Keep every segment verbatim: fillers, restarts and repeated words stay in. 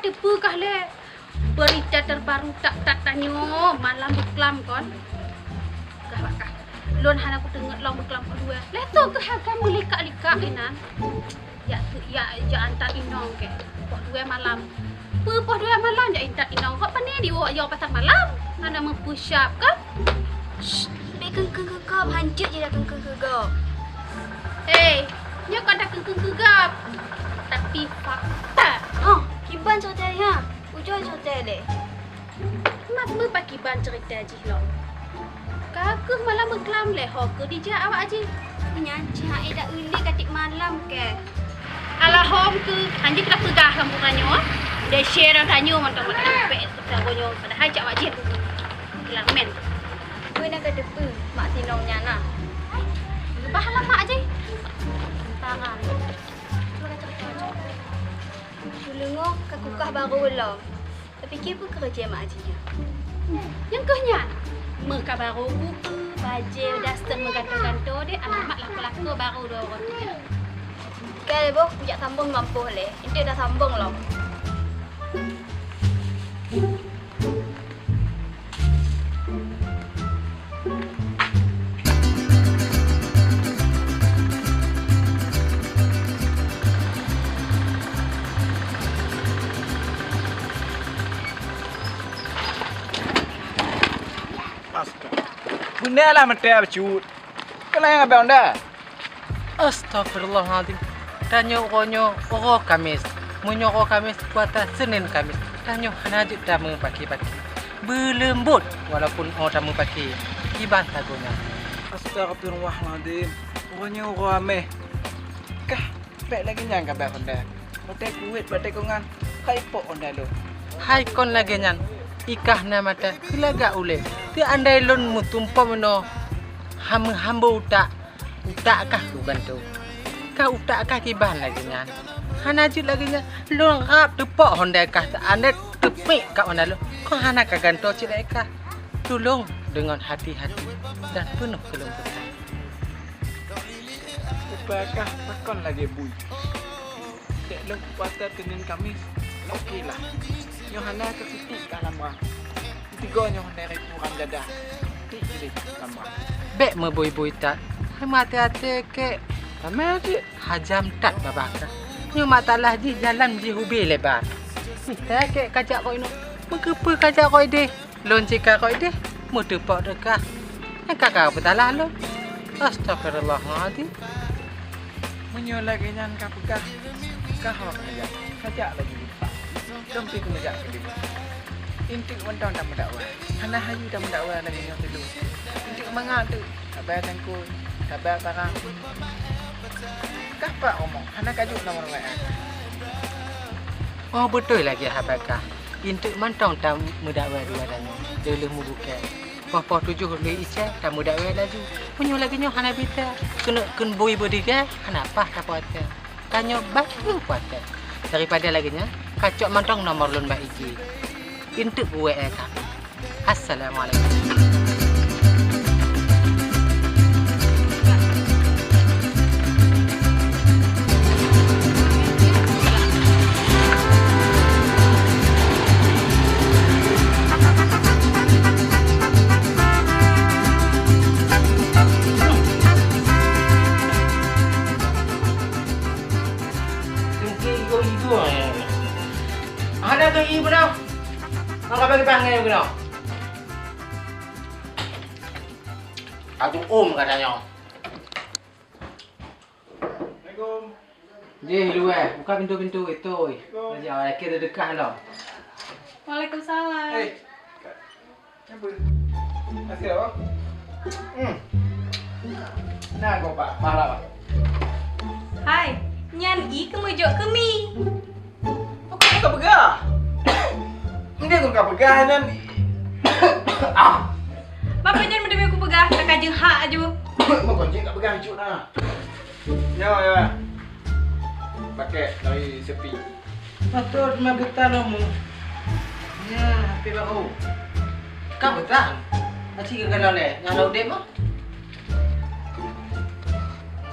Peue kah lé? Berita terbaru that-that tanyoe malam beuklam kon. Kah bak kah. Lôn hana kuteungeut lom beuklam keudua. Lé toh keuh agam meulikak-likak inan. Ya, ya, ya antat inong keh. Poh dua malam. Peue poh dua malam ya intat inong. Kok pane diwoe yo pasar malam? Hana meupeusiap kah? Shh, bèk keungkeung keu gob, hanjeuet jih takeungkeung keu gob. Hei, nyoe kon takeungkeung keu gob, tapi fakta. Oh, kiban ceurita nyan? Ujoe ceurita lé. Mat meupakiban ceurita jih lom. Ka keuh malam beuklam lé ho keuh dijak awak jih. Nyan cit hai dak ulèe ka tiep malam keh. Alah hom keuh, hanjeuet keuh tapeugah lam buka nyoe. Dek syeh dah tanyoe mantong mantong pek sagoe nyoe padahai cak awak jih. Kilamen. Peue na ka teupeue mak sinong nyan na? Leubah lah mak jih. Sementara. Tuleueng ka kukah barô lom. Tapike peue keureuja mak jih nyan? Nyang keuh nyan. Meuh ka barô buku, bajèe, daster meugantoe-gantoe deh, aneuk mak lakoe-lakoe barô dua uroe. Ka lé boh, kujak sambông lam poh lé. Enteuk dah sambông lom. Astaga. Beuna lah meutai bacut. Keunae abang dah. Astagfirullahalazim. Tanyoe uroe nyoe uroe Kamis. Meunyoe uroe Kamis, puasa Senin Kamis. Tanyoe hana jeuet tameupaki-paki. Beuleumbot walaupun uroe tameupaki. Kiban sagoe nyan. Astagfirullahalazim. Uroe nyoe uroe Ameh. Kah, bèk lagèe nyan ka bèk honda. Watèe kuwét, watèe kongan, ka ipok honda lôn. Hai kon lagèe nyan, i kah na mata, keu lagak ulèe. Teuandai lôn meutumpom inoe, hambo-hambo utak, utak kah kugantoe. Kah utak kah kiban lagèe nyan. Hana jeuet lagèe nyan, lôn rab teupok honda kah, teuandai teupék kah honda lôn. Kon hana kagantoe cit lagèe kah. Tulông deungon hati-hati dan peunoh keulembutan. Ubé kah pakon lagèe bui. Dek lôn puasa Senin Kamis, oke lah. Nyoe hana keu siti ka lam rang. Tigo nyoe hana ri kurang jaga. Ti jih lam rang. Bèk meubui-bui that. Hai meuaté-até kek. Ramé cit. Hajam that babah kah. Nyoe masalah jih jalan jih ubé lé ba. Mita kek kajak kok inoe. Meukeupeue kajak kok idéh. Lôn cit ka rot deh, meuteupok teuka. Nyang ka ka peusalah lôn. Astagfirullahalazim. Meunyoe lagèe nyan ka peugah, ka hok peugah, kajak laju. Lôn pih keuneuk jak keudeh. Enteuk mantong tameudakwa. Hana hayeu tameudakwa lagèe nyoe teulông. Enteuk mangat teuk. Sabai teungku, sabai parang. Kah pak omong, hana kajut nomor W A. Oh, beutôi lagèe haba kah. Enteuk mantong tameudakwa dua tanyoe, lheueh meubukée. Poh-poh tujoh lheueh ica tameudakwa laju. Meunyoe lagèe nyoe hana bisa, keuneuk kheun bui beudiga, hana paih tapuasa. Tanyoe bacut puasa. Daripada lagèe nyan, kacok mantong nomor lôn bak I G. Enteuk beu W A kah. Assalamualaikum. Ada tu ibu dah. Maka bagi panggil ibu dah. Aku um katanya. Assalamualaikum. Jih, luweh. Buka pintu-pintu itu. Assalamualaikum. Raja, laki terdekah lo. Waalaikumsalam. Eh. Apa? Kasih apa? Hmm. Nah, kau pak, marah pak. Hai, nyan i keumeujok keumi. Aku tak peugah. Dia tu ka peugah nan. Ah. Bapa nyan meudeungoe kupeugah, ka jeuet hak aju. Meuko jeuet ka peugah cut nah. Nyoe ya. Pakai dari sepi. Patut mah buta nomu. Ya, H P baru. Ka buta. Aci ke kalau le, nyang lo dek mah.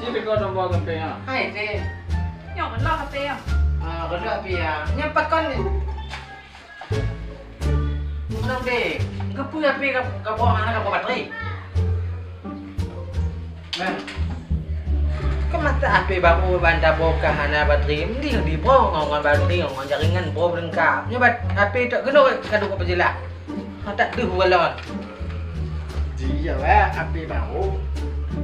Cik teuka nombor gampang ha. Hai, Cik. Nyoe keunoe H P nyoe. Ah, keunoe H P ya. Nyan pakon ni? Nang deh, keupeue H P ka, ka boh hana ka boh batri? Nah, keu masa H P baru ban taboh ka hana batri, mending diboh ngon, ngon batri, ngon jaringan boh beulengkap. Nyoe bat-, H P tak keunoe ka duek peujeulaih. Ha, tak deuh ulôn. Ji, ya, weh, H P baru.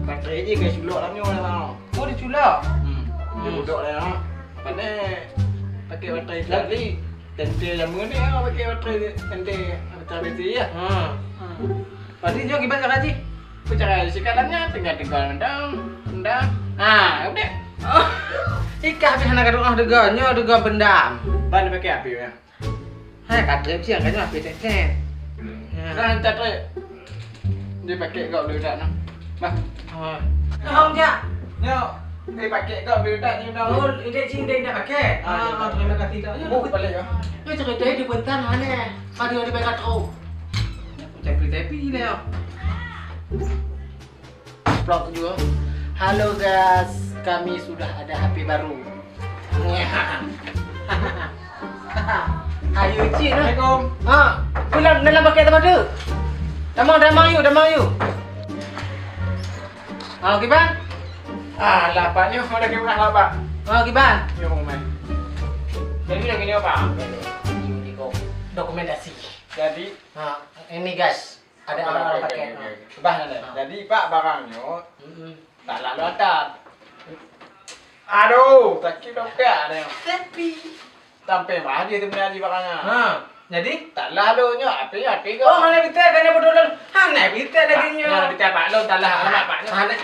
Batri ji ka culok lam nyoe lah. Oh, diculok? Hmm. Hmm. Dia budok lah. Pandai pakai batri sekali. Tente jameun ni, ah, pakai batri tente, batri besi, ya. Ha. Ha. Berarti nyoe kiban cara jih? Apa cara jih? Sekarang ni tinggal-tinggal rendam, rendam. Ha, udah. Oh. Ikah habis hana gadoh ah dega, nyoe dega bendam. Ban pakai api, ya? Hai, ka trép siang, ka nyoe api tét-tét. Ya. Dah, hantar trép. Dia pakai gok dulu dah, nah. Bah. Ha. Nyoe, nyoe. Nyoe, dia pakai gok dulu dah, ni dah. Oh, dia cing dia nak pakai. Ah, ah, terima kasih, Dok. Nyoe, oh, balik, ya. Nyoe cerita di Bentang, aneh. Pada di Megatron. Tapi, tapi, dia. Vlog tujuh. Halo guys, kami sudah ada H P baru. Ayo cik nah. Assalamualaikum. Ha, pulang dalam paket sama tu. Damang, damang yuk, damang yuk. Ha, kiban? Ah, lapan yuk, udah kiban lapan. Ha, kiban? Yuk, umai. Jadi lagi ni apa? Dokumentasi. Jadi, ha, ini guys. Ada apa, orang oke, pakai, oke, ha. Oke. Bah, nah, nah. Ha. Jadi, Pak, barang nyoe, mm-mm, tak lalu atas. Aduh, sakit dompet ada. Tapi. Sampai mah dia tu punya haji barangnya. Ha, jadi? Tak lalu nyoe, api, api kau. Oh, mana kita kena bodoh lalu. Ha, nak kita lagi nyoe. Nah, kita Pak Lon, tak lah, alamat Pak nyoe. Ha, nak.